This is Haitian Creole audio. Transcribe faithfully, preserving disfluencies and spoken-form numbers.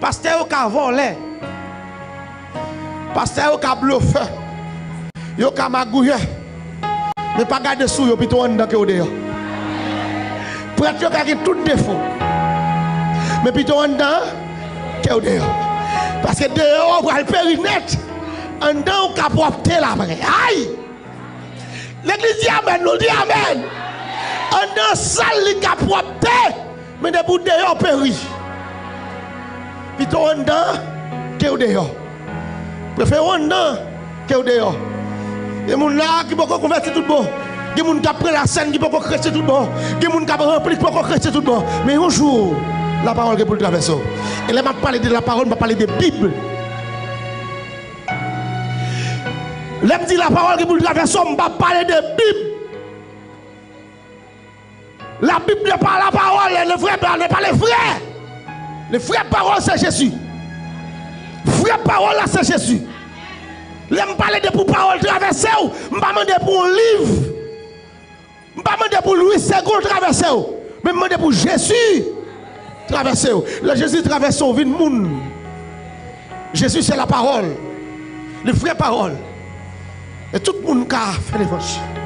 Pastè yo ka vòlè. Pastè yo ka blofè. Yo ka magouyè. Men pa gade sou yo, pito anndan ke w deyò. Prèt yo ka gen tout defo. Men pito anndan ke w deyò. Paske deyò a w pral peri nèt. Anndan w ka pwòpte l apre. Ay! Legliz di amèn, nou di amèn. Anndan sal li ka pwòpte, men depi w deyò peri. Pito w anndan ke w deyò. Prefere w anndan ke w deyò. Gen moun la ki poko konvèti tout bon. Gen moun k ap pran lasèn ki poko kretyen tout bon. Gen moun k ap ranpli ki poko kretyen tout bon. Men yon jou, lapawòl gen pou l travèse w. E lè m ap pale de lapawòl, m pa pale de Bib. Lè m di lapawòl gen pou l travèse w, m pa pale de Bib. La Bible n'est pas la parole, le vrai, n'est pas le vrai. Le vrai parole, c'est Jésus. Vrè pawòl la, se Jezi. Lè m pale de pou pawòl travèse w, m pa mande pou yon liv. M pa mande pou Louis Segond travèse w. Men m mande pou Jezi travèse w. Lè Jezi travèse w, vin moun. Jezi se la pawòl. Li vrè pawòl. E tout moun ka fè levanjil.